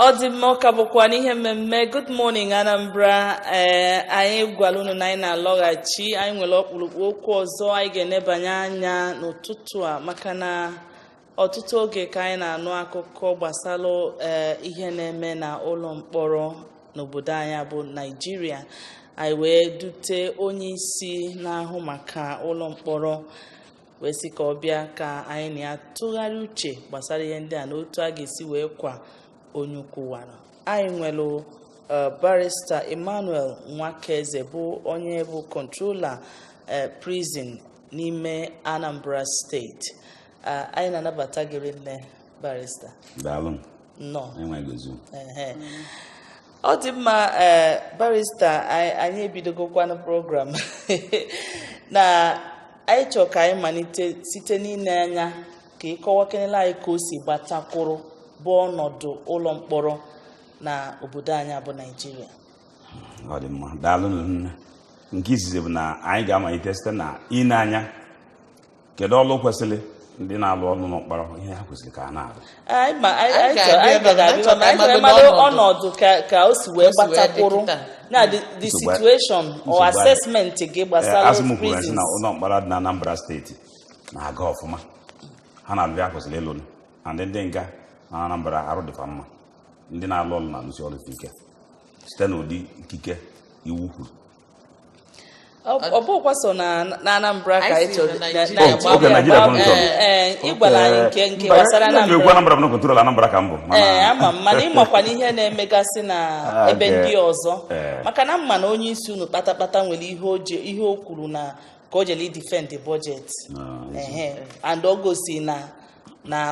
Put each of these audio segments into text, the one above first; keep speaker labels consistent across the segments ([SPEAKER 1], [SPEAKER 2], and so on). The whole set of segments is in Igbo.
[SPEAKER 1] Ọ dị mma, ọ ka bụkwa n'ihe mmemme Good Morning Anambra. Ee, anyị gwara unu na anyị na-alọghachi. Anyị nwere ọkpụrụkpụ okwu ọzọ anyị ga-enebanye anya n'ụtụtụ a, maka na ọtụtụ oge ka anyị na-anụ akụkọ gbasara ihe na-eme na ụlọ mkpọrọ n'obodo anyị bụ Naijiria. Anyị wee dute onye isi na-ahụ maka ụlọ mkpọrọ, wee sị ka ọ bịa ka anyị na ya tụgharị uche gbasara ihe ndị a na otu a ga-esi wee kwa onye ukwu wara. Anyị nwere Barrister Emmanuel Nwakeze, bụ onye bụ Controller Prison n'ime Anambra Steeti. Anyị na-anabata gị nne, Barrister.
[SPEAKER 2] Daalụ.
[SPEAKER 1] Nnọọ.
[SPEAKER 2] Enweghị ozu.
[SPEAKER 1] Ehe. Ọ dị mma. Ee, Barrister, anyị ebidogokwanụ program na anyị chọrọ ka anyị malite site n'ile anya ka ị kọwakenela anyị ka o si gbatakwụrụ bụ ọnọdụ ụlọ mkpọrọ na obodo anyị bụ Naijiria.
[SPEAKER 2] Ọ dị mma, daalụ nne. Nke izizi bụ na anyị ga-amalite site na ine anya kedu ọlụ kwesịrị ndị na-alụ ọrụ n'mkpọrọ, ihe ha kwesịrị ka ha na-arụ.
[SPEAKER 1] Anyị ma anyị
[SPEAKER 3] Anyị
[SPEAKER 1] anyị chọrọ anyị
[SPEAKER 3] ga-abịa ebe a,
[SPEAKER 1] ga-abịa
[SPEAKER 3] anyị chọrọ
[SPEAKER 1] mana anyị chọrọ
[SPEAKER 3] ka
[SPEAKER 1] ịmara
[SPEAKER 3] anyị
[SPEAKER 1] ọnọdụ ka o si wee
[SPEAKER 3] Ka o si wee dị
[SPEAKER 1] gbatakwụrụ
[SPEAKER 3] kịta.
[SPEAKER 1] na the situation or assessment gị gbasara
[SPEAKER 2] Asị m kwuru sị
[SPEAKER 1] prisons.
[SPEAKER 2] Na ụlọ mkpọrọ dị na Anambra Steeti na-aga ọfụma. Ha na-alụ ya kwesịrị ịlụ, na ndị nga na Anambra arụ dịfa mma. Ndị na-alụ ọrụ na-alụsi ọrụ ike site n'ụdị ikike iwu kwuru.
[SPEAKER 1] Ọ bụkwa so na Anambra ka
[SPEAKER 3] Anyị
[SPEAKER 1] anyị
[SPEAKER 3] si
[SPEAKER 1] chọrọ
[SPEAKER 3] na
[SPEAKER 1] na
[SPEAKER 3] Naịjirịa
[SPEAKER 2] Oh, oge Naịjirịa bụ nsọ.
[SPEAKER 1] Ee, ị gwara anyị nke
[SPEAKER 2] Mba,
[SPEAKER 1] gbasara
[SPEAKER 2] ihe m ekwu
[SPEAKER 1] Anambra.
[SPEAKER 2] Anambra bụ na controller Anambra ka m bụ mana
[SPEAKER 1] Ee, ama m, mana ịmakwa na ihe na-emegasị na ebe ndị ọzọ, maka na mma na onye isi unu kpatakpata nwere ihe o je ihe o kwuru na ka o jere defend the budget.
[SPEAKER 2] Ah,
[SPEAKER 1] Ehe, and o gosi na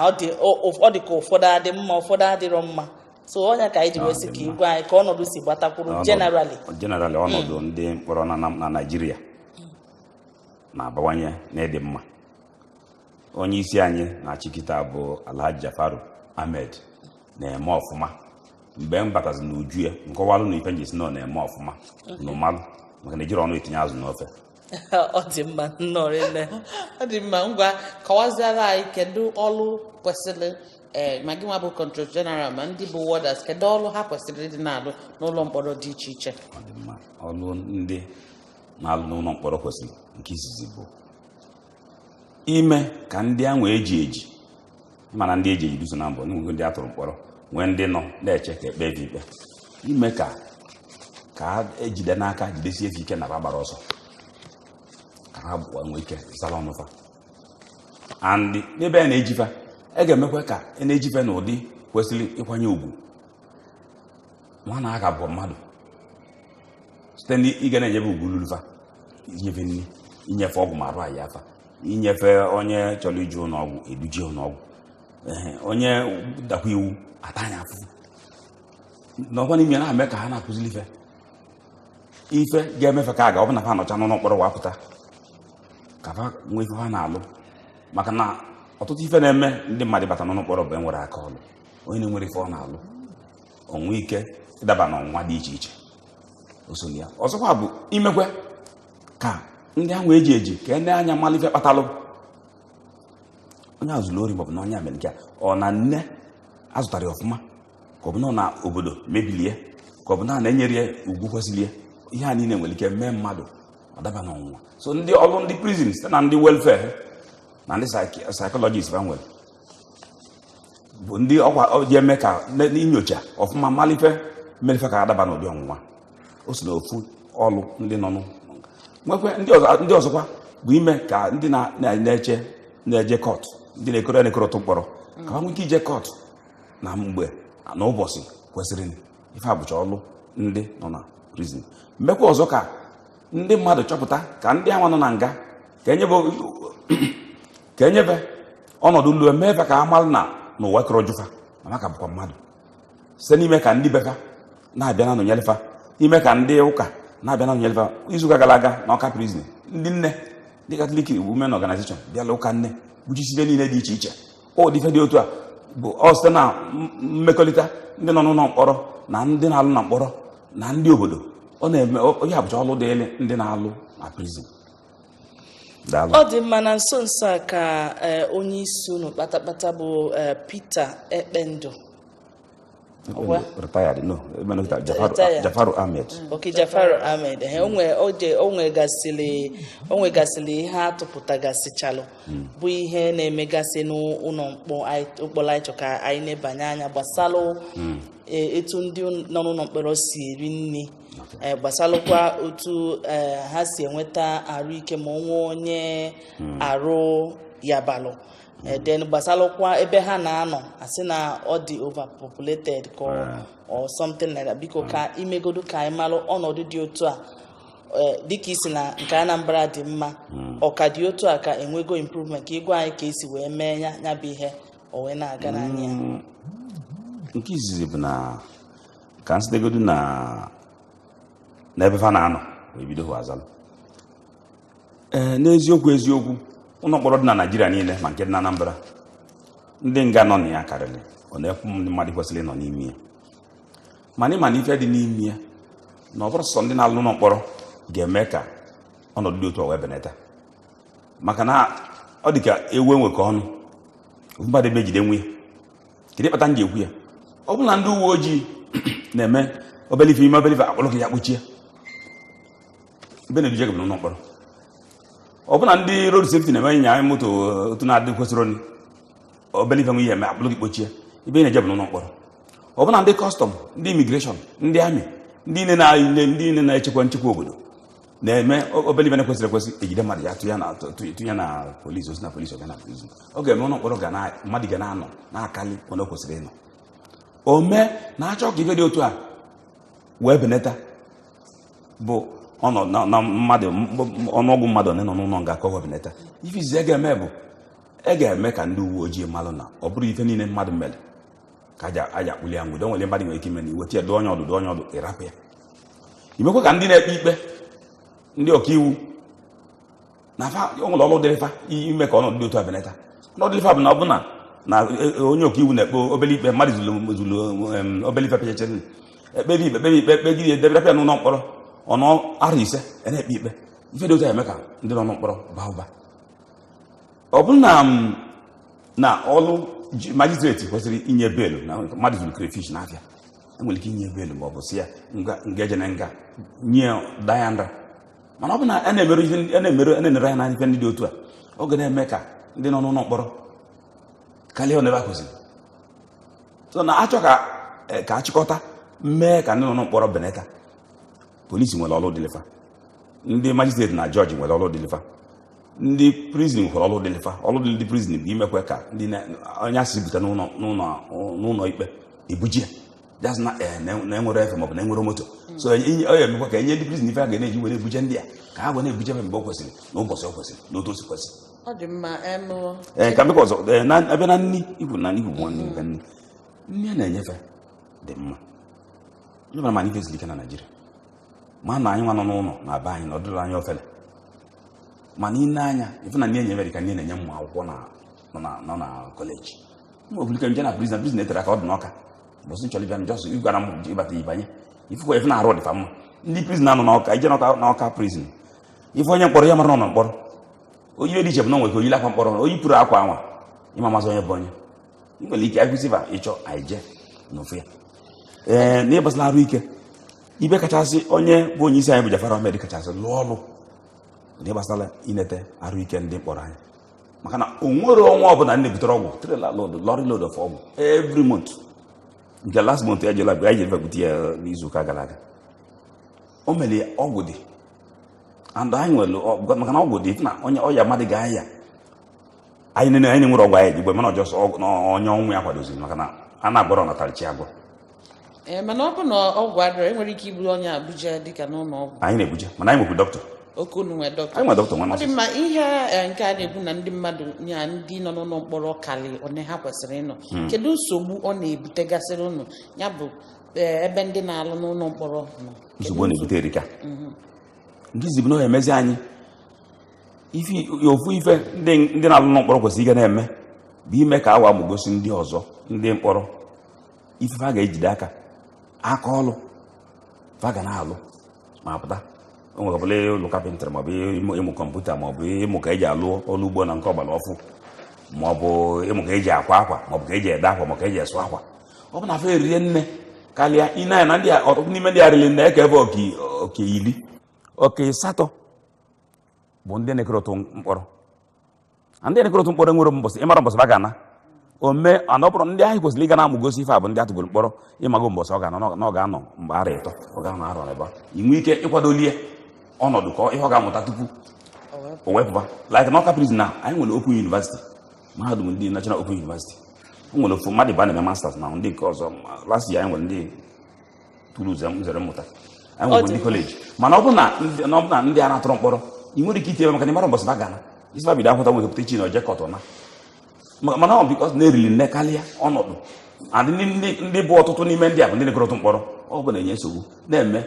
[SPEAKER 1] ọ dị ka ụfọdụ adị mma, ụfọdụ adịrọ mma. So ọnya ka anyị ji wee sị
[SPEAKER 2] dị
[SPEAKER 1] ka
[SPEAKER 2] mma.
[SPEAKER 1] igwe anyị ka ọnọdụ si gbatakwuru generally.
[SPEAKER 2] Generally, ọnọdụ ndị mkpọrọ na Naịjirịa na-abawanye n'ịdị mma. Onye isi anyị na-achị kịta bụ Alhaji Jafaru Ahmed na-eme ọfụma. Mgbe m batazi n'uju ya, nkọwalụ na ife njesi na ọ na-eme ọfụma n'ụmalụ, maka na ejiri ọnụ etinye azụ n'ofe.
[SPEAKER 1] Ọ dị mma, nnọọ rinne.
[SPEAKER 3] Ọ dị mma. Ngwa, kọwaziara anyị kedu ọlụ kwesịrị, ee, ma gị nwa bụ Control General, ma ndị bụ warders, kedu ọlụ ha kwesịrị ịdị na-alụ n'ụlọ mkpọrọ dị iche iche?
[SPEAKER 2] Ọ dị mma. Ọlụ ndị na-alụ n'ụlọ mkpọrọ kwesịrị, nke izizi bụ ime ka ndị ahụ eji eji, mana ndị eji eji duso na mbụ nwego ndị a tụrụ mkpọrọ, nwee ndị nọ na-eche ka ekpe efe ikpe, ime ka ha ejide n'aka, jidesie efe ike na ha gbara ọsọ, ka ha nwee ike zara ọnụ fa. And n'ebe a na-ejifa, a ga-emekwa ka a na-ejife n'ụdị kwesịrị ịkwanye ugwu nwa na aka bụ mmadụ, site n'ịga na-enyebe ugwu lulufa, inyefe nri, inyefe ọgwụ ma arụ anyị afa, inyefe onye chọrọ ije ụlọ ọgwụ eduje ụlọ ọgwụ. Ehe, onye dakwa iwu ata anya afụfụ n'ọkwa n'ime ya, na-eme ka ha na-akụziri ife ife ga-emefe ka a ga ọ bụ na fa nọcha n'ụlọ mkpọrọ wapụta, ka fa nwee ife ha na-alụ, maka na ọtụtụ ife na-eme ndị mmadụ bata n'ụlọ mkpọrọ bụ enwere aka ọlụ. Onye na-enwere ife ọ na-alụ, onwe ike ịdaba n'ọnwụnwa dị iche iche. O so na ya. Ọzọkwa bụ imekwe ka ndị ahụ eji eji ka ndị anya mmalụ ife kpatalụ onye azụrụ ori, maọbụ na onye mere nke a, ọ na nne azụtara ya ọfụma, ka ọ bụ na ọ na obodo mebilie, ka ọ bụ na na-enyere ya ugwu kwesịrị ya. Ihe a niile nwere ike mee mmadụ ọ daba n'ọnwụnwa. So ndị ọrụ ndị prison, site na ndị welfare na ndị psychologist ha nwere, bụ ndị ọkwa ọ ji eme ka n'inyocha ọfụma malife mmerife ka adaba n'ụdị ọnwụnwa. O so n'ofu ọlụ ndị nọ nụ nwekwe. Ndị ọzọ, ndị ọzọkwa bụ ime ka ndị na-eche na-eje court, ndị na-ekoro na-ekoro ụtụ mkpọrọ, ka ha nwee ike ije court na mgbe na ụbọchị kwesịrị. Ife abụcha ọlụ ndị nọ na prison. Mmekwa ọzọ, ka ndị mmadụ chọpụta ka ndị anwa nọ na nga, ka enyebe ọnọdụ lu emefe ka ha mara na n'ụwa kọrọ jufa na maka bụkwa mmadụ, site n'ime ka ndị befa na-abịa na nọnyelefa, ime ka ndị ụka na-abịa na nọnyelefa. Izuụka gara aga na Ọka Prison, ndị nne, ndị Catholic Women Organization bịala ụka nne kpuchisite niile dị iche iche. Ụdị ife dị otu a bụ ọ site na mmekọrịta ndị nọ n'ụlọ mkpọrọ na ndị na-alụ na mkpọrọ na ndị obodo. Ọ na-eme onye abụcha ọlụ dịịlị ndị na-alụ na prison. Daalụ.
[SPEAKER 1] Ọ dị mma. Na nso nso a ka onye isi unu kpatakpata bụ Peter Ekpendụ Ọkwa?
[SPEAKER 2] Retired, no. Jafaru,
[SPEAKER 1] Retired.
[SPEAKER 2] Jafaru Ahmed.
[SPEAKER 1] Ok, Jafaru Ahmed. Ehe, onwe oje onwegasịrị ihe atụpụtagasịchalụ bụ ihe na-emegasị n'ụlọ mkpọrọ anyị chọ ka anyị na-ebanye anya gbasalụ etu ndị nọ n'ụlọ mkpọrọ si eri nri, gbasalụkwa otu ha si enweta arụike ma onwe onye arụ yabalụ, then gbasalụkwa ebe ha na-anọ, asị na ọ dị overpopulated ka or something like that. Biko, ka imegodo ka anyị malụ ọnọdụ dị otu a, dịka isi na nke Anambra dị mma, ọ ka dị otu a ka enwego improvement, ka ịgwa anyị ka esi wee mee ya, ya bụ ihe o wee na-aga n'anya ya.
[SPEAKER 2] Nke izizi bụ na ka nsitegodu na n'ebe fa na-anọ wee bido hụ azalụ. Ee, n'eziokwu eziokwu, ụlọ mkpọrọ dị na Naịjirịa niile, ma nke dị na Anambra, ndị nga nọ na ya karịrị ọ na-ekwu ndị mmadụ kwesịrị ịnọ n'ime ya. Mana ịma na ife dị n'ime ya na ọ bụrụ sọ ndị na-alụ ụlọ mkpọrọ ga-eme ka ọnọdụ dị otu a wee benata, maka na ọ dị ka ewu enwe ka ọnụ ofu mmadụ ebe ejide nwe ya. Kedu ịkpata m ji ekwu ya? Ọ bụrụ na ndị uwe ojii na-eme obele ife ime obele ife, akpọrọ gị ya kpuchie ebe na-eduje gị bụ n'ụlọ mkpọrọ. Ọ bụ na ndị road safety na-eme ịnya moto otu na-adị kwesịrị onye obele ife nwe ihe eme, akpọrọ gị kpochie ebe ị na-eje bụ n'ụlọ mkpọrọ. Ọ bụ na ndị custom, ndị immigration, ndị army, ndị niile na-echekwa nchekwa obodo na-eme obele ife na-ekwesịrị ekwesị, ejide mmadụ ya tụ ya na polisi, osi na polisi ọga na prison. Ọ ga-eme ụlọ mkpọrọ ga na mmadụ ga na-anọ na-akali onye o kwesịrị ịnọ. O mee na-achọ ka ife dị otu a wee benata bụ ọnọdụ na mmadụ, ọnụọgụ mmadụ one nọ n'ụlọ nga, ka ọ wee benata. Ife izizi e ga-eme bụ e ga-eme ka ndị uwe ojii malụ na ọ bụrụ ife niile mmadụ mere ka aja akpụli ya nwude. O nwere mmadụ nwere ike ime na iweta ya dụọ onye ọdụ, dụọ onye ọdụ, ịrapụ ya. Imekwa ka ndị na-ekpe ikpe, ndị ọkaiwu na fa, o nwere ọrụ dịrị fa ime ka ọnọdụ dị otu a benata. Ọnọdụ dịrị fa bụ na ọ bụ na onye ọkaiwu na-ekpe obele ikpe, mmadụ zuru obele ife pechachere, ekpebi ikpe, kpebi ikpe, kpegide, edebere ya n'ụlọ mkpọrọ ọnụ arọ 5, a na-ekpe ikpe. Ife dị otu a eme ka ndị nọ n'ụlọ mkpọrọ baa ụba. Ọ bụrụ na ọlụ magistrate kwesịrị inye bail na mmadụ zuru crayfish n'afịa, enwere ike inye bail ma ọ bụ si ya nga nga ejene nga nye dayandra. Mana ọ bụ na a na-emerụ ife a na-emerụ, a na-enere anya na ife ndị dị otu a, ọ ga na-eme ka ndị nọ n'ụlọ mkpọrọ karịa ọ n'ebe a kwesịrị. So na achọ ka achịkọta mee ka ndị nọ n'ụlọ mkpọrọ benata. Polisi nwere ọlụ dịlịfa, ndị magistrate na jọji nwere ọlụ dịlịfa, ndị prison nwere ọlụ dịlịfa. Ọlụ dị ndị prison bụ imekwe ka ndị onye asị bute n'ụlọ ikpe ebuje just na na enwere efe maọbụ na enwere moto. So ọ ya emekwa ka enye ndị prison ife a ga na-eji were ebuje ndị a, ka ha wee na-ebuje mgbe o kwesịrị, na ụbọchị o kwesịrị, na otu o si kwesị.
[SPEAKER 3] Ọ dị mma emu.
[SPEAKER 2] Ee, ka mbekwa ọzọ, ee, na abịa na nni ikwu na ikwu bụ nwanne nke nni, nni a na-enyefe dị mma. Onye mara, mana ife ziri ike na Naịjirịa, ma na anyị nwa nọ n'ụlọ na be anyị na ọ dịrị anyị ofele. Mana ị na-anya ife na nni enyefe dị ka nni na-enye ụmụ akwụkwọ nọ na kọleji. Mgbe ike nje na prison etere aka ọ dị n'ọka bụsị nchọrọ ịbịa njọsọ ịgwara m ịbata ịbanye ifukwa ife na-arụ dịfa mma. Ndị prison anọ n'ọka, ije n'ọka prison, ife onye mkpọrọ ya mara nọ na mkpọrọ. Onye dị iche bụ na o nwere ka oyili akwa mkpọrọ, onye pụrụ akwa anwa ịma masị onye bụ onye ị nwere ike akwụsịba ịchọ anyị jee n'ofu ya. Ee, na ịgbasara arụ ike, ibe kachasị onye bụ onye isi anyị bụ Jafar Ahmed kachasị lụọ ọrụ na ịgbasara inete arụ ike ndị mkpọrọ anyị, maka na o nwere ọnwa ọbụla ndị butere ọgwụ trailer load, lorry load of ọgwụ every month. Nke last month ejela anyị jere bute ya n'izu ụka gara aga. O mere ya ọgwụ dị and anyị nwere maka na ọgwụ dị na onye ọya mmadụ ga-aya anyị nene anyị nwere ọgwụ anyị ji gbe, mana ọjọọ ọgwụ na onye ọnwụ ya kwadoziri, maka na a na-agwọrọ natara chi agwọ.
[SPEAKER 3] Ee, mana ọ bụ na ọgwụ adịrọ, enwere ike iburu onye Abuja dịka n'ụlọ ọgwụ?
[SPEAKER 2] Anyị na-ebuje, mana anyị nwekwu dọkịta.
[SPEAKER 3] Oke unu nwee dọkịta?
[SPEAKER 2] Anyị nwere dọkịta, nwe
[SPEAKER 3] Ọ dị
[SPEAKER 2] nọọsụ.
[SPEAKER 3] mma. Ihe nke a na-ekwu na ndị mmadụ nya ndị nọ n'ụlọ mkpọrọ karị one ha kwesịrị ịnọ, kedu nsogbu ọ na-ebutegasịrị unu, ya bụ ebe ndị na-alụ n'ụlọ mkpọrọ nọ? Kedu
[SPEAKER 2] Nsogbu ọ na-ebute erika. Nke izi bụ na ọ emezi anyị ife ofu ife ndị na-alụ n'ụlọ mkpọrọ kwesịrị ịga na-eme bụ ime ka awa mụgosi ndị ọzọ ndị mkpọrọ ife fa ga-ejide aka aka ọlụ fa ga na-alụ ma pụta. O nwere ọbụla ịlụ carpentry, maọbụ ịmụ kọmputa, maọbụ ịmụ ka eji alụ ọrụ ugbo na nke ọgbara ọfụ, maọbụ ịmụ ka eji akwa akwa, maọbụ ka eji ede akwa, maọbụ ka eji esụ akwa. Ọ bụ na afọ erie nne karịa ine anya na ndị a, ọtụtụ n'ime ndị a riri nne eke ebe oke 10 oke 8 bụ ndị na-ekere ụtụ mkpọrọ. Na ndị na-ekere ụtụ mkpọrọ nwere mbọsị ịmara mbọsị ba ga-ana ome ana. Ọ bụrụ ndị ahụ kwesịrị ịga na-amụgosi ife a bụ ndị atụgoro mkpọrọ, ịmago mbọsị ọ ga-anọ, na ọ ga-anọ mgbe arọ 3, ọ ga-anọ arọ ebe ị nwee ike ịkwadolie ọnọdụ ka ihe ọ ga-amụta tupu o wepụba. Like n'Ọka prison na anyị nwere Open University, mahadum ndị National Open University. O nwere ofu mmadụ ba na-eme masters na ndị nke ọzọ. Last year anyị nwere ndị tụrụ nzere mmụta, anyị nwere
[SPEAKER 1] Ọ dị
[SPEAKER 2] ndị
[SPEAKER 1] mma.
[SPEAKER 2] College. Mana ọ bụ na ọ bụ na ndị a na-atụrụ mkpọrọ, ị nwere ike itinye, maka na ịmara mbọsị na gana isi ba bido akwụta nwere pụta ichi na oje kọtọ na. Mana ọ because na-erili nne karịa ọnọdụ and ndị bụ ọtụtụ n'ime ndị a bụ ndị na-ekọrọtụ mkpọrọ, ọ bụ na-enye nsogbu, na-eme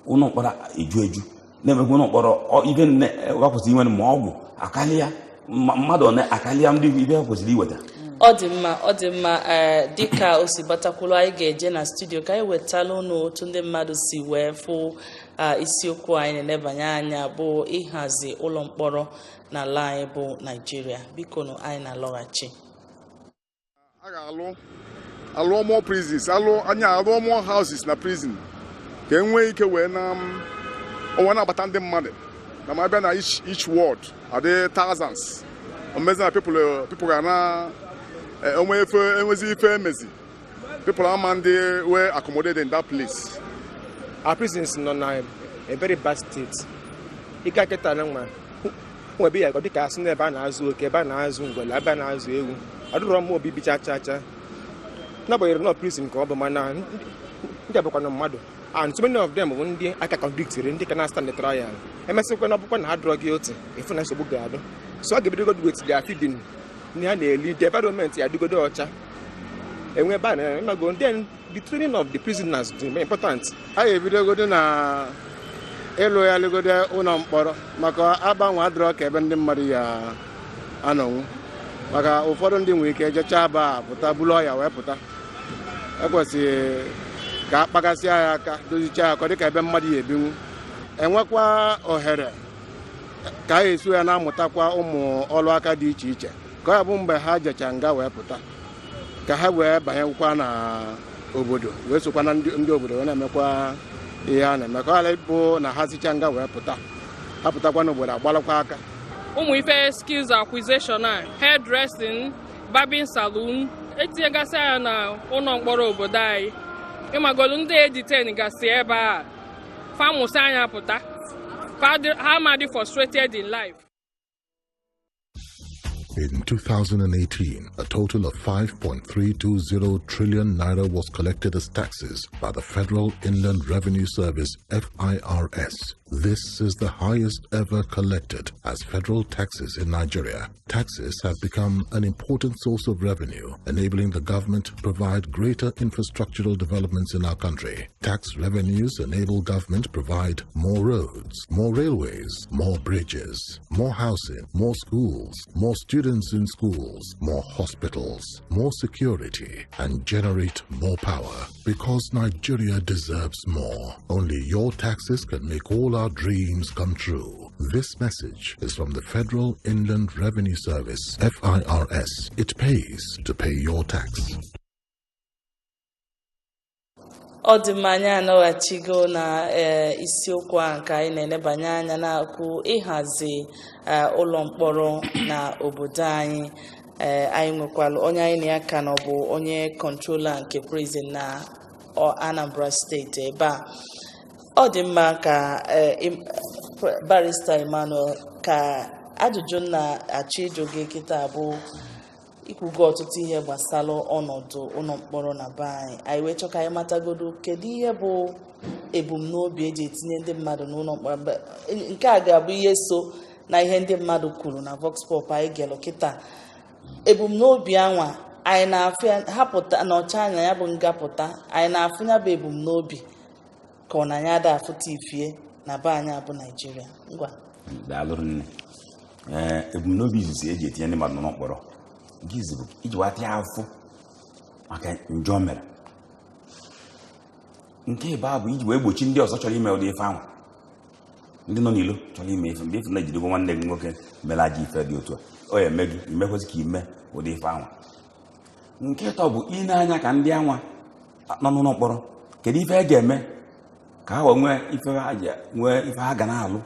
[SPEAKER 2] ụlọ mkpọrọ eju eju, na-emekwa ụlọ mkpọrọ ife nne ọ kwesịrị inwe ma ọgwụ akarịa, mmadụ one akarịa ndị ife ha kwesịrị iweta.
[SPEAKER 1] Ọ dị mma, ọ dị mma. Ee, dịka o si batakwulu, anyị ga-eje na studio ka anyị wetala unu otu ndị mmadụ si wee fụ isiokwu anyị na-enebanye anya, bụ ịhazi ụlọ mkpọrọ n'ala anyị bụ Naijiria. Biko nụ, anyị na-alọghachi.
[SPEAKER 4] A ga-alụ alụọ more prisons, alụ anya alụọ more houses na prison ka e nwee ike wee na o wee na-abata ndị mmadụ na ma abịa na each ward adị thousands omezi na people ga na enwe efe enwezi ife emezi people ama ndị wee accommodated in that place.
[SPEAKER 5] Our prisons nọ na a very bad state. Ike kịta na nwa nwebe ya dịka asị na ebe a na-azụ oke, ebe a na-azụ ngwele, ebe a na-azụ ewu, ọ dịrọ mma obibi cha cha cha, n'agbanyeghị nọ prison ka ọ bụ. Mana ndị abụkwana mmadụ, and so many of them bụ ndị aka convictiri, ndị ka na-stand the trial. Emesịkwa na ọbụkwa na ha dụrọ gị otu ịfụ na nsogbu ga-adụ. So ọ ga-ebidogodo with their feeding, ndị ha na-eli, the environment ya adịgodo ọcha, enwe ebe a na ịmago. Then the training of the prisoners dị very important.
[SPEAKER 6] A ga-ebidogodo na ịlụ ya lụgodo ụlọ mkpọrọ, maka agbanwe adịrọ ka ebe ndị mmadụ ya anọnwụ, maka ụfọdụ ndị nwere ike jechaa aba a pụta bulu ọya wee pụta. Ekwesịrị ka a kpagasịa ya aka, dozichaa ya ka ọ dị ka ebe mmadụ ya ebinwu, enwekwa ohere ka a esi ya na-amụtakwa ụmụ ọrụ aka dị iche iche, ka ọ ya bụ mgbe ha jecha nga wee pụta, ka ha wee banyekwa na obodo, wee sokwa na ndị obodo wee na-emekwa ihe a na-eme, ka ọ ghara ịbụ na ha sicha nga wee pụta, ha pụtakwa n'obodo agbalakwa aka.
[SPEAKER 7] Ụmụ ife skills acquisition a, hairdressing, barbing salon, etinyegasị ya na ụlọ mkpọrọ obodo anyị, ịmagolu ndị e-detain gasị ebe a famụsị anya pụta, ha ma dị frustrated in life.
[SPEAKER 8] In 2018, a total of 5.320 trillion naira was collected as taxes by the Federal Inland Revenue Service, FIRS. This is the highest ever collected as federal taxes in Nigeria. Taxes have become an important source of revenue, enabling the government to provide greater infrastructural developments in our country. Tax revenues enable government provide more roads, more railways, more bridges, more housing, more schools, more students in schools, more hospitals, more security, and generate more power. Because Nigeria deserves more. Only your taxes can make all our dreams come true. This message is from the Federal Inland Revenue Service, FIRS. It pays to pay your tax.
[SPEAKER 1] Ọ dị mma, anyị anọghachigo na ee isiokwu a nke anyị na-enebanye anya na-akụ ịhazi ụlọ mkpọrọ na obodo anyị. Ee, anyị nwekwara onye anyị na ya ka nọ, bụ onye controller nke prison na Anambra Steeti ebe a. Ọ dị mma ka Barrister Emmanuel, ka ajụjụ m na-achọ ịjụ gị kịta bụ, ikwugo ọtụtụ ihe gbasara ọnọdụ ụlọ mkpọrọ na be anyị, anyị wee chọ ka anyị matagodo kedu ihe bụ ebumnobi eji etinye ndị mmadụ n'ụlọ mkpọrọ. Nke a ga-abụ ihe so na ihe ndị mmadụ kwuru na vox pop anyị gelụ kịta. Ebumnobi anwa anyị na-afụ ya, ha pụta na ọcha anya ya bụ ngapụta, anyị na-afụ ya bụ ebumnobi, ka ọ na anyị ada afụta ifie na be anyị abụ Naijiria? Ngwa.
[SPEAKER 2] Daalụ nne. Ee, ebumnobi izizi eji etinye ndị mmadụ n'ụlọ mkpọrọ, nke izizi bụ iji wata ya afụfụ maka njọ mere. Nke ịba bụ iji wee gbochi ndị ọzọ chọrọ ime ụdị ife ahụ, ndị nọ n'ilo chọrọ ime ife. Mgbe ife na-ejidegwo nwanne gị nwoke mere ajọ ife dị otu a, ọ ya eme gị imekwesị ka ime ụdị ife ahụ. Nke ịtọ bụ ile anya ka ndị anwa Nọ n'ụlọ mkpọrọ, kedu ife a ga-eme ka ha wee nwee ife ha ji nwee ife ha ga na-alụ,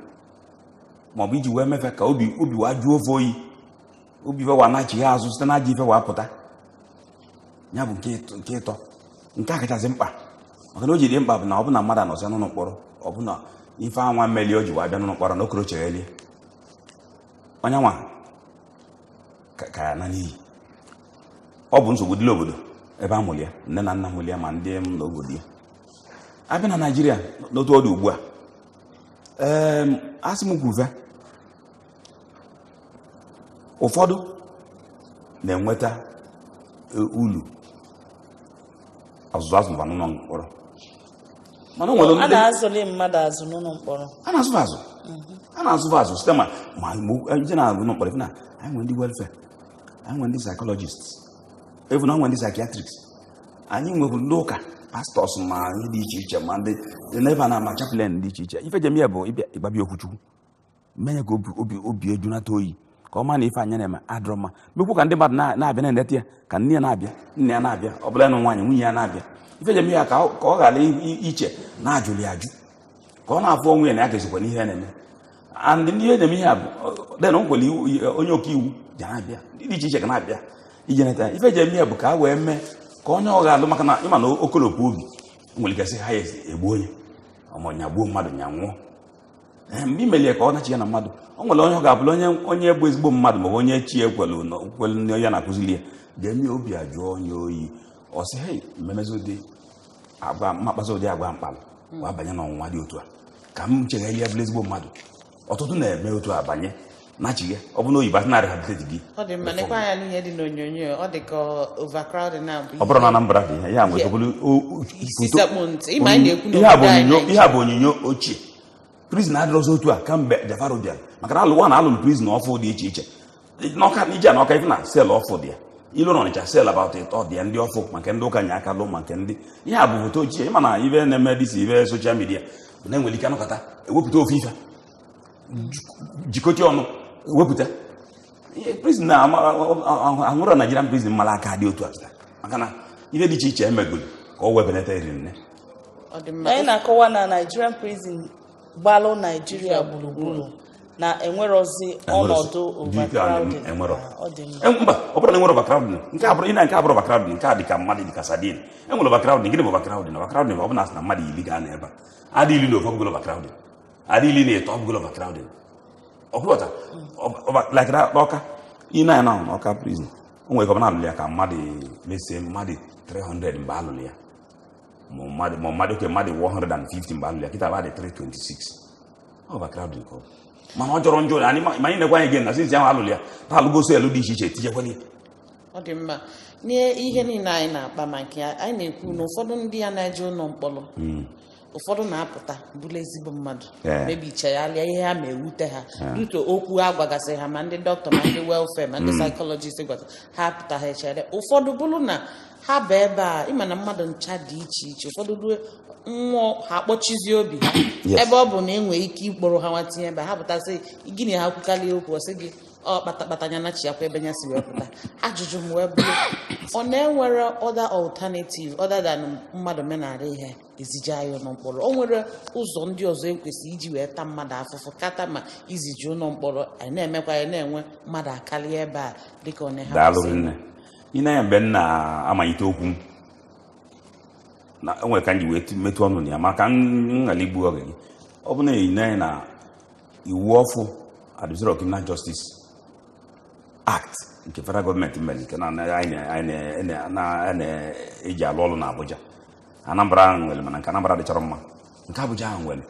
[SPEAKER 2] maọbụ iji wee mefe ka obi wa jụọ ofe oyi, obi ife wa nachi ha azụ site na ajọ ife wa pụta? Ya bụ nke ịtọ, nke a kachasị mkpa, maka na o ji dị mkpa bụ na ọ bụ na mmadụ anọsịa n'ụlọ mkpọrọ, ọ bụ na ife anwa mmeli o ji wee bịa n'ụlọ mkpọrọ na okoro cheghelie onye nwa ka ya na n'iyi. Ọ bụ nsogbu dịla obodo ebe a mụrụ ya, nne na nna mụrụ ya, ma ndị m na obodo ya. Abịa na Naijiria n'otu ọ dị ugbu a, ee, asị m kwuve, ụfọdụ na-enweta ulu ọzụzụ azụ n'ụlọ mkpọrọ, mana o nwere
[SPEAKER 1] A
[SPEAKER 2] ndị
[SPEAKER 1] na-azụli mmadụ azụ n'ụlọ mkpọrọ?
[SPEAKER 2] A na-azụ azụ, a na-azụ azụ site ma ije na ụlọ mkpọrọ na anyị nwere ndị welfare, anyị nwere ndị psychologists, even anyị nwere ndị psychiatrists, anyị nweburu ndị ụka, pastors, ma ihe dị iche iche, ma ndị n'ebe a na-ama chaplain dị iche iche. Ife jem ya bụ ịbịa ịgbabịa okwuchukwu, menye ka obi ejunata oyi, ka ọ ma na ife anya na-eme adịrọ mma, mekwu ka ndị mmadụ na-abịa na-eleta ya, ka nne ya na-abịa, nna ya na-abịa, ọ bụla nụ nwaanyị, nwunye ya na-abịa. Ife jem ya ka ọ ghara iche na-ajụli ajụ, ka ọ na-afụ onwe ya na ya ga-esokwa n'ihe na-eme. And ndị ihe na-eme ihe a bụ then o nkwere onye ọka iwu ga na-abịa, ndị dị iche iche ga na-abịa ije neta ya. Ife eji eme ya bụ ka a wee mee ka onye ọ ga-alụ, maka na ịma na okolokwu obi nwere ike sị ha ya egbu onye ọma nya gbuo mmadụ, nya nwụọ. Ee, mgbe imelie ka ọ nachi ya na mmadụ, o nwere onye ọ ga-abụrụ onye bụ ezigbo mmadụ, maọbụ onye chi ekwelu kwelu na ya na-akụzili ya, ga-eme ya obi ajụọ onye oyi, ọ sị, "Hei, mmemezi ụdị agwa mmakpazi, ụdị agwa mkpalụ wa banye n'ọnwụnwa dị otu a, ka m chegharịa bụrụ ezigbo mmadụ." Ọtụtụ na-eme otu a banye nachighe, ọ bụ na oyibo asị na rehabilitate gị.
[SPEAKER 3] Ọ dị mma. Nekwa anya n'ihe dị n'onyonyo, ọ dị ka overcrowding na bụ
[SPEAKER 2] Ọ bụrụ na Anambra dị ihe ya nwere ike bụrụ
[SPEAKER 3] isi
[SPEAKER 2] foto.
[SPEAKER 3] Sekpụ ntị, ịma anyị na-ekwu
[SPEAKER 2] Ihe a bụ
[SPEAKER 3] n'obodo anyị
[SPEAKER 2] onyinyo, ihe
[SPEAKER 3] Naịjirịa.
[SPEAKER 2] a bụ onyinyo ochie. Prison adịrọzi otu a kamgbe Jafaru bịara, maka na alụwa na alụrụ prison ọfụ dị iche iche n'ọka ije na ọka, ife na cell ọfụ dị ya ilu na Ọnịcha, cell about ịtọ dị ya, ndị ọfụ maka ndị ụka nye aka lụ maka ndị. Ihe a bụ foto ochie. Ịma na ife na-eme dịsi ife social media bụ na enwere ike anọkọta ewepụta ofu ife jikọta ọnụ wepụta ihe prison na ahụrụ Nigerian prison mara aka dị otu a kịta, maka na ihe dị iche iche emegoro ka ọ webelata iri nne.
[SPEAKER 3] Ọ dị mma.
[SPEAKER 1] Anyị na-akọwa na Nigerian prison gbalụ Naijiria gburugburu na enwerozi ọnọdụ overcrowding.
[SPEAKER 2] Enwero.
[SPEAKER 1] Ọ dị mma.
[SPEAKER 2] Mba, ọ bụrụ na enwere overcrowding, nke a bụrụ ị na nke a bụrụ overcrowding, nke a dị ka mmadụ dị ka sardine. Enwere overcrowding. Gịnị bụ overcrowding? Overcrowding bụ ọ bụ na asị na mmadụ 10 ga-anọ ebe a, adị 14 ọ bụgolo overcrowding, adị 13 ọ bụgolo overcrowding. Ọ bụrụ ọta like n'Ọka, ị na na n'Ọka prison, o nwere ka ọ bụ na alụrụ ya ka mmadụ lesie mmadụ 300 mgbe alụrụ ya, ma mmadụ oke mmadụ 150 mgbe alụrụ ya, kịta ba dị 326. Overcrowding ka ọ bụ, mana ọ jọrọ njọ. Anyị ma anyị na-ekwe anyị gị na since ahụ alụrụ ya ta alụgo cell dị iche iche tinyekwala ya.
[SPEAKER 3] Ọ dị mma. N'ihe niile anyị na-akpa maka ya, anyị na-ekwu na ụfọdụ ndị ya na-eje ụlọ mkpọrọ, ụfọdụ na-apụta bụrụ ezigbo mmadụ, mebichagharịa ihe ha ma ewute ha duto okwu ha gwagasịrị ha, ma ndị dọkịta, ma ndị welfare, ma ndị psychologist gwata ha, pụta ha echere. Ụfọdụ bụrụ na ha bụ ebe a, ịma na mmadụ ncha dị iche iche, ụfọdụ ruo mmụọ ha akpọchizie obi ha. Ebe ọ bụ na enwee ike ịkpọrọ ha nwa tinye ebe a, ha pụtasị gịnị, ha kwukarịa okwu, ọ sị gị ọ kpatakpata ya nachiakwa ebe ya si wee pụta. Ajụjụ m wee bụrụ, ọ na-enwere other alternative other than mmadụ menara ihe ezije anyị ụlọ mkpọrọ? O nwere ụzọ ndị ọzọ ekwesị iji wee taa mmadụ afụfụ kata ma iziji ụlọ mkpọrọ anyị na-emekwa ya na-enwe mmadụ akarịa ebe a dịka ọ na ha
[SPEAKER 2] Daalụ.
[SPEAKER 3] kwesịrị?
[SPEAKER 2] Nne, ị na-anya mgbe m na-amalite okwu m na enwere ka m ji wee metụ ọnụ na ya, maka m ghara igbu oge gị. Ọ bụ na ị na-anya na iwu ọfụ Administration of Criminal Justice Act nke federal gọọmenti mere, nke anyị na-eji alụ ọrụ na Abuja, Anambra ahụ nwere, mana nke Anambra dịchọrọ mma, nke Abuja ahụ nwere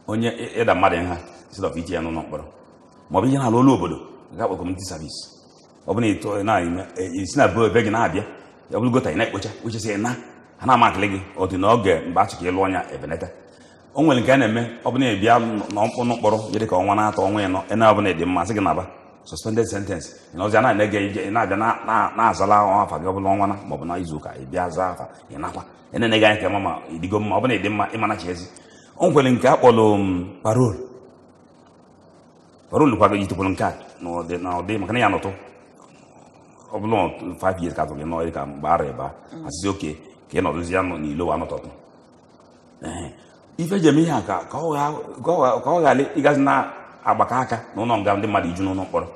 [SPEAKER 2] onye ịda mmadụ nha instead of itinye ya n'ụlọ mkpọrọ, maọbụ ihe na-alụ ọrụ obodo nke akpọ community service. Ọ bụ na ịtụ na esi na be gị na-abịa, ọ bụrụ gota ị na-ekpocha kpochasị na ha na-ama akịlị gị otu n'oge mgbe a chọrọ ịlụ ọnya ebeneta. O nwere nke a na-eme, ọ bụ na ị bịa n'ọmkpụnụ mkpọrọ ya dị ka ọnwa na-atọ, ọnwa 4, ene ọ bụla dị mma, sị gị naba suspended sentence, ị nọzi na ege ije, ị na-abịa na-azala afa gị, ọ bụla ọnwa na maọbụ na izu ụka, ị bịa zaa afa, ị nakwa enene gị anya ka ma ịdịgo mma. Ọ bụla ịdị mma, ịmana chi ezi. O nkwere nke a kpọrọ parole. Parole kwago jitekwuru nke a n'ụdị maka na ya nọtụ Ọ bụla 5 years ka atụrụ gị nọ ka mgbe arọ ịba asịsị oke ka ị nọdụzi ya n'ilo wa anọtọtụ. Ee, ife eji eme ihe a ka ọ ghara ịgazi na-agbakọ aka n'ụlọ nga ndị mmadụ iju n'ụlọ mkpọrọ.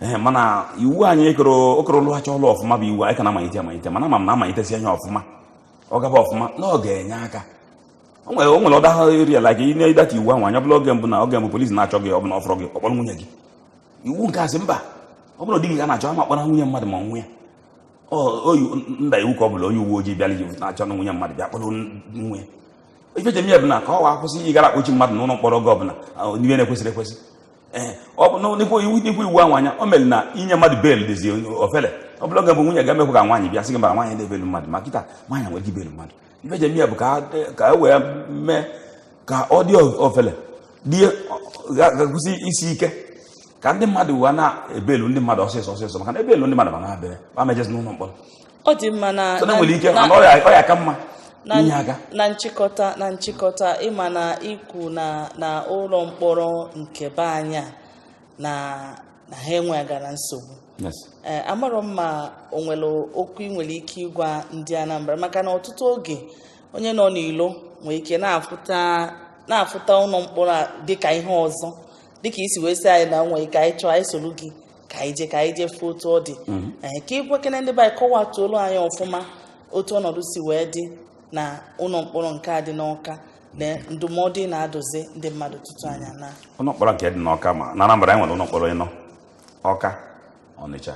[SPEAKER 2] Ee, mana iwu anyị okoro lụghachi ọlụ ọfụma bụ iwu anyị ka na-amalite amalite, mana ama m na amalitesi anya ọfụma, ọ gaba ọfụma na ọ ga-enye aka. O nwere ọda ha eri like ị na-edata iwu ahụ anya, ọbụla oge mbụ na oge mbụ polisi na-achọ gị, ọbụla ọfọrọ gị ọkpọrọ nwunye gị. Iwu nke asị mba, ọ bụrụ di gị ga na-achọ ama kpọrọ nwunye mmadụ ma nwunye oyi nda iwu ka ọ bụla onye uwe ojii bịara iji na-achọ na nwunye mmadụ bịa kpọrọ nwunye. Ife jem ya bụ na ka ọ wa akwụsị ịgara akpọchi mmadụ n'ụlọ mkpọrọ oge ọbụla n'ihe na-ekwesịrị ekwesị. Ee, ọ bụ n'ikwu iwu ahụ anya o mere na inye mmadụ belu dịzi ofele. Ọ bụla oge bụ nwunye ga-emekwa ka nwaanyị bịa sị gị mba, nwaanyị na-ebelu mmadụ, ma kịta nwaanyị nwere ike ibelu mmadụ. Ife jem ya bụ ka e wee mee ka ọ dị ofele, dị kwụsị isi ike, ka ndị mmadụ wee na-ebelu ndị mmadụ ọsịsọ ọsịsọ, maka na ebelu ndị mmadụ ma na-abịa ma mejezi n'ụlọ mkpọrọ.
[SPEAKER 1] Ọ dị mma na
[SPEAKER 2] so na nwere ike mana ọ ya ka mma inye aka
[SPEAKER 1] na nchịkọta ịma na ikwu na ụlọ mkpọrọ nke be anyị a na ha enwegara nsogbu. Ee, amarọ m ma o nwere okwu ị nwere ike ịgwa ndị Anambra, maka na ọtụtụ oge onye nọ n'ilo nwere ike na-afụta ụlọ mkpọrọ a dịka ihe ọzọ, dịka isi wee sị anyị na nwere ike anyị chọọ anyị soro gị ka anyị jee fụ otu ọ dị. Ee, ka ịgwakene ndị be anyị kọwatuolu anyị ọfụma otu ọnọdụ si wee dị na ụlọ mkpọrọ nke a dị n'Ọka na ndụmọdụ ị na-adụzi ndị mmadụ tutu anya na
[SPEAKER 2] ụlọ mkpọrọ nke dị n'Ọka. Ma na Anambra anyị nwere ụlọ mkpọrọ ịnọ: Ọka, Ọnịcha,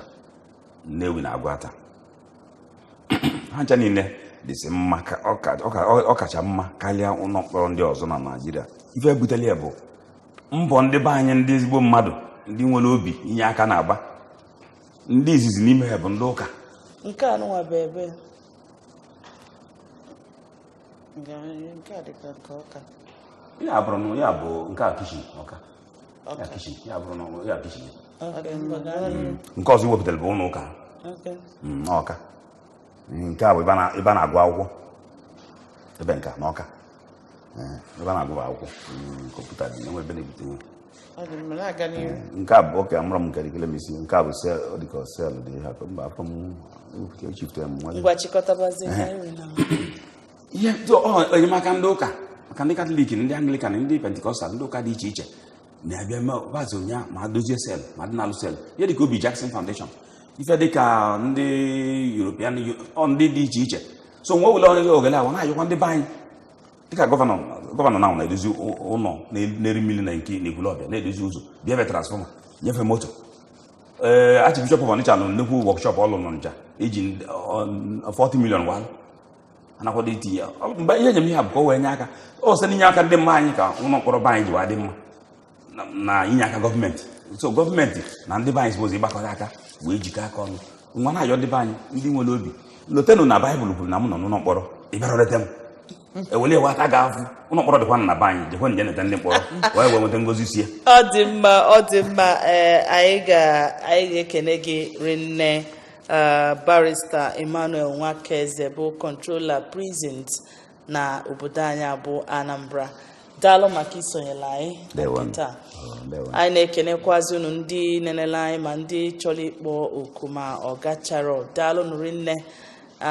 [SPEAKER 2] Nnewi na Agụata. Ha ncha niile dịsị mma, ka ọ kacha mma karịa ụlọ mkpọrọ ndị ọzọ na Naịjirịa. Ife butere ya bụ mbọ ndị be anyị, ndị ezigbo mmadụ, ndị nwere obi inye aka na-agba. Ndị izizi n'ime ha bụ ndị ụka.
[SPEAKER 1] Nke a nụnwa bụ ebe
[SPEAKER 3] Nke a dịka nke Ọka.
[SPEAKER 2] Ya bụrụ na ya bụ nke a kishin Ọka, ya kishin, ya bụrụ na ya kishin. Nke ọzọ iwepụtara bụ ụlọ ụka Ọka. Nke a bụ ebe a na-agụ akwụkwọ, ebe nke na Ọka ebe a na-agụ akwụkwọ kọmputa dị enwe ebe na-ebute nwe. Nke a bụ oke amụrụ m nke dịkele m isi. Nke a bụ sel, ọ dịka sel dị ha mba afọ m echiftere m nwa.
[SPEAKER 1] Ngwa chịkọtabazie ka anyị wee na
[SPEAKER 2] ihe enyemaka ndị ụka, maka ndị Katọlik, ndị Anglikan, ndị Pentikọstal, ndị ụka dị iche iche na-abịa bazi ụnya ma dozie sel ma dị n'alụ sel, ihe dịka Obi Jackson Foundation, ife dịka ndị European ndị dị iche iche. So nwe wele onye ogele awa na-ayọkwa ndị be anyị dịka gọvanọ na na-edozi ụlọ na-eri mmiri na nke n'Ekwulọbịa, na-edozi ụzọ, bịa ebe transfọma, nyefe moto. Ee, Archbishop of Onitsha nọ nnukwu workshop ọlụ n'Ọnịcha iji 40 million walụ anakwado itinye ya. Mgbe ihe enyem ihe a bụ ka o wee nye aka ọ site n'inye aka ndị mma anyị ka ụlọ mkpọrọ be anyị ji wee dị mma na inye aka gọọmenti. So gọọmenti na ndị be anyị sibozi ịgbakọta aka wee jikọ aka ọnụ. Nwa na-ayọ ndị be anyị ndị nwere obi lotenụ na Baịbụl kwuru na m nọ n'ụlọ mkpọrọ ị bịara leta m, ewele ewe aka ga-afụ ụlọ mkpọrọ dịkwa na be anyị, jekwe nje neta ndị mkpọrọ wee wee nweta ngozi sie.
[SPEAKER 1] Ọ dị mma, ọ dị mma. Ee, anyị ga-ekene gị rinne, Barrister Emmanuel Nwakeze bụ Controller Prisons na obodo anyị bụ Anambra. Daalụ maka isonyere anyị taa. Anyị na-ekenekwazi unu ndị nenele anyị ma ndị chọrọ ịkpọ oku ma ọ gachara. Daalụ nụrụ nne.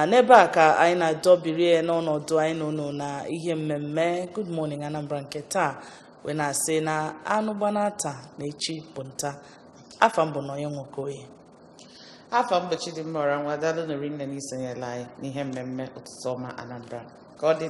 [SPEAKER 1] N'ebe a ka anyị na-adọbiri n'ọnọdụ anyị n'ụlọ na ihe mmemme Good Morning Anambra nke taa, wee na-asị na anụ gbanata na echi bụ nta. Afa mbụ na onye nwoke oye.
[SPEAKER 3] Afọ mbụ Chidimma Ọra nwa. Daalụ nụrụ nne na isonyere anyị n'ihe mmemme Ụtụtụ Ọma Anambra. Ka ọ dị.